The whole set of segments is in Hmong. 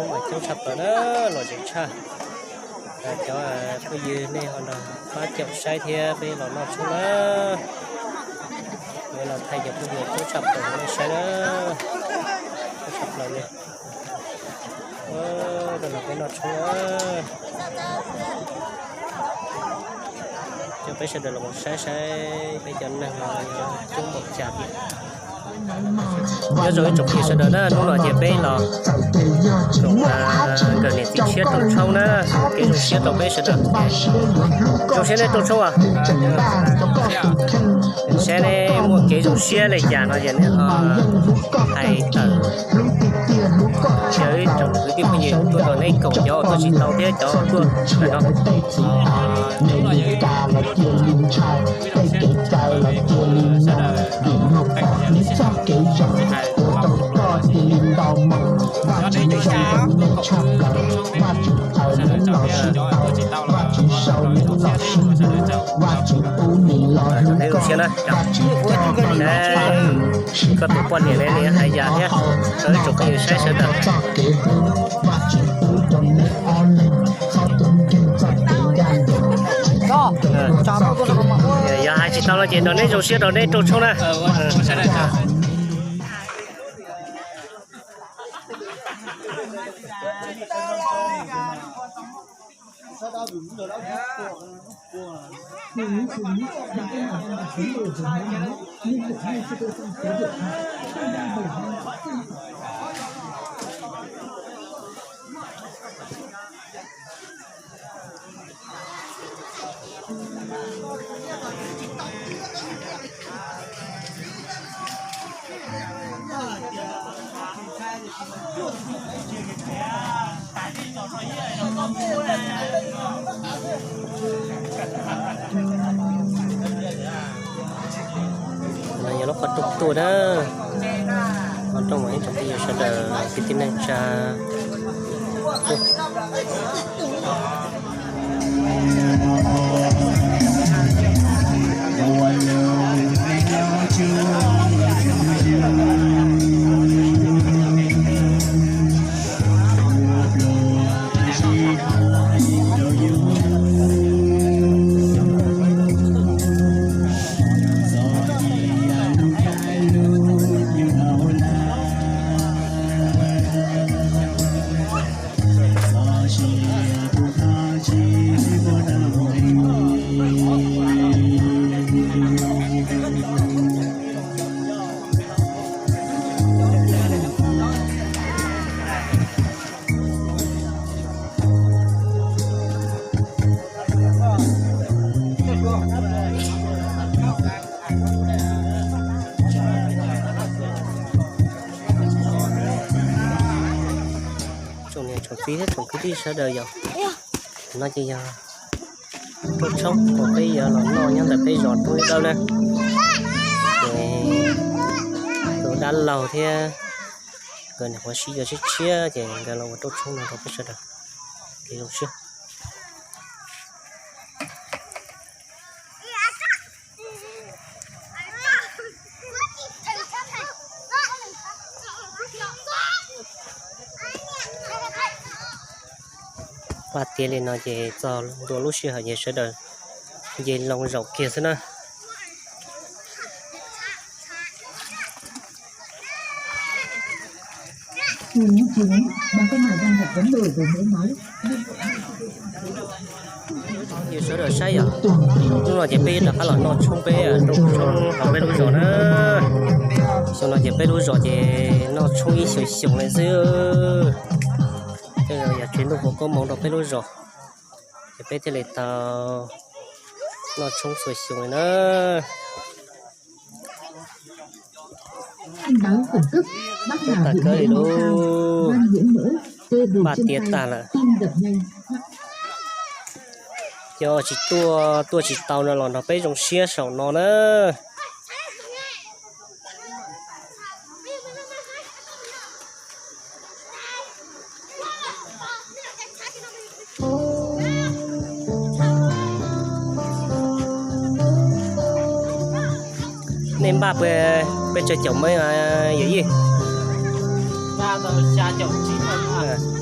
Coob mas coob tshaj plaws na, lom zem tshaj. Cov phooj ywg nej ho nrog pab caum saib thiab peb los noj tshoob na. Peb los thaij cov phooj ywg coob tshaj plaws nej saib na. Coob tshaj plaws li. Los peb noj tshoob na. Coj peb sawv daws los mus saib saib peb cov neeg no coob npaum cas tiag. Nyob zoo ib tsoom phooj ywg sawv daws na, hnub no ces peb los koom nkawm niam txiv tshiab rooj tshoob na, kev zoo siab rau peb sawv daws. Zoo siab nej rooj tshoob as. Saib nej muaj kev zoo siab li cas no ces nej ho hais tawm. Yog ib tsoom kwv tij phooj ywg tuaj nrog neb koom cov tuaj tsis tau thiab cov tuaj ntawm no. Zoo siab na. Koj tus poj niam ne nws hais yam thiab rau ib tsoom phooj ywg saib sawv daws. Yog hais tsis tau no ces nrog neb zoo siab rau neb rooj tshoob na. Yog lub qhov rooj tuaj na, qhov rooj mas ib tsoom phooj ywg sawv daws kwv tij neej tsa tuaj. Tsoom niam tsoom txiv thiab tsoom kwv tij sawv daws yom, no ces yog rooj tshoob uas peb yuav los noj nyob ntawm peb zos Roob Dawb na. Ces tus dab laug thiab nkawd nyuam qhuav sib yuav tshiab tshiab ces nkawd los ua rooj tshoob no rau peb sawv daws kev zoo siab. Vaj tiav li no ces txog ntua lub sij hawm ces sawv daws nce loo zaum kiag xwb na. Yus sawv daws saib yom, hnub no ces peb rov qab los noj tshoob peb rooj tshoob hauv peb lub zos na. Xyoo no ces peb lub zos ces noj tshoob ib xyoos xyoos li xwb. Tej zaum yog tsev ntuj puas koob hmoov rau peb lub zos, ces peb thiaj li tau noj tshoob txhua xyoo li na. Tag kawg li lub vaj tiav tag lawm. Cov tsis tuaj, tuaj tsis tau no los nrog peb zoo siab saum no na. Nej npaj pes tsawg caum me yawm yij?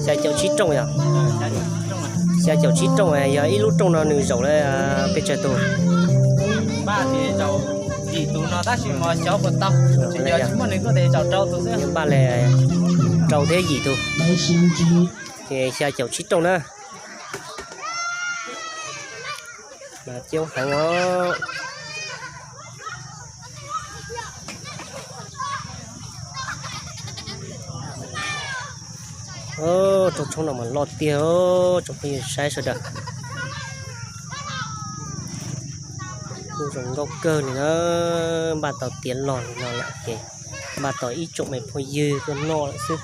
Xya caum tsib rooj yog, xya caum tsib rooj yog ib lub rooj no nws zaum li pes tsawg tus? Npaj li rau thiab yim tus, ces xya caum tsib rooj na. Mas coob heev os. Rooj tshoob no mas loj tiag, tsoom phooj ywg saib sawv daws. Kuj zoo nkauj kawg li na, npaj tau tiav log li no lawm ces npaj tau ib tsoom me phooj ywg tuaj noj lawm xwb.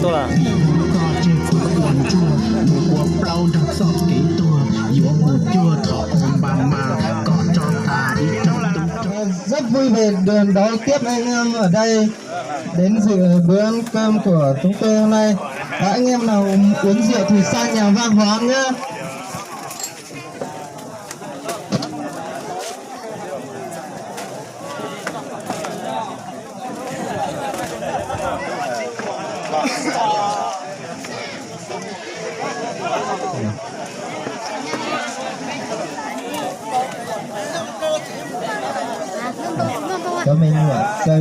Tuaj. Ua plaub nrog txoj kev tuag, yuav mus cuag thaum Obama kom tso tas ib tug tub rog. Rất vui về được đón tiếp anh em ở đây đến dự bữa ăn cơm của chúng tôi hôm nay. Và anh em nào uống rượu thì xa nhà văn hóa nhé. Cov me nyuam kaw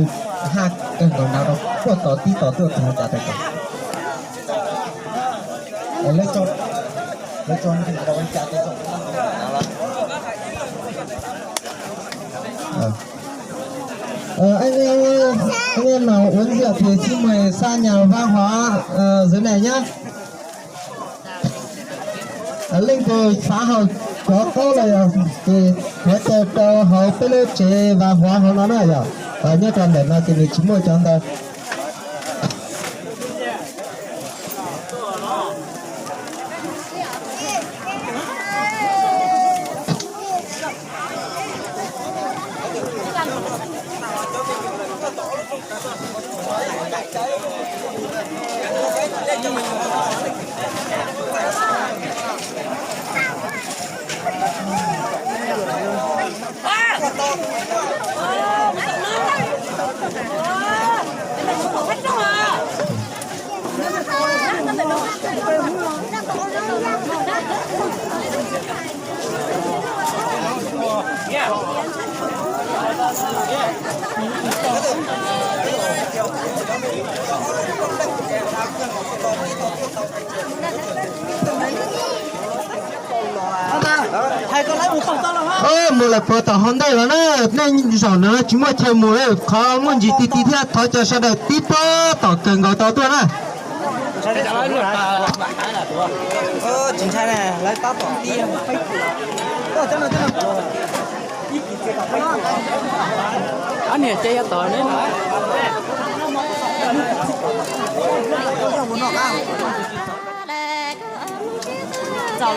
haj kawg nkaus na, rau puag tod tib tod tuaj txog cas tas. Lawv tso, lawv tso rau cas tas. Anh em, anh em nào uống rượu thì xin mời sang nhà văn hóa, ờ, dưới này nhá. Leej twg xav haus cov qaub los yog ces hais tau rau hauv peb lub tsev văn hóa hauv no na yog. Nyob rau ntawm no ces nws tsis muaj cov ntawd. Mus lawm puag tom hauv ntej los na, nej zaum no tsis muaj chaw mus, qhov muaj ntsis ti ti thiab, thov caw sawv daws tib pob tom kawg nkaus tau tuaj na. Ob niag ces yog tom ne. Kav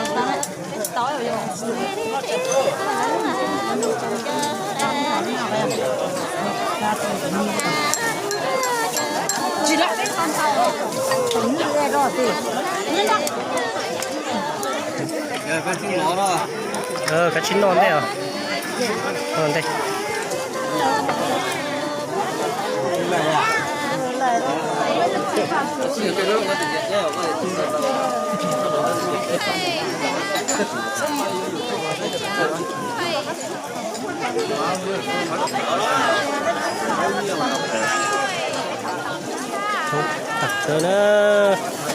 tsij noj ntej os. Noj ntej. Tag kawg na.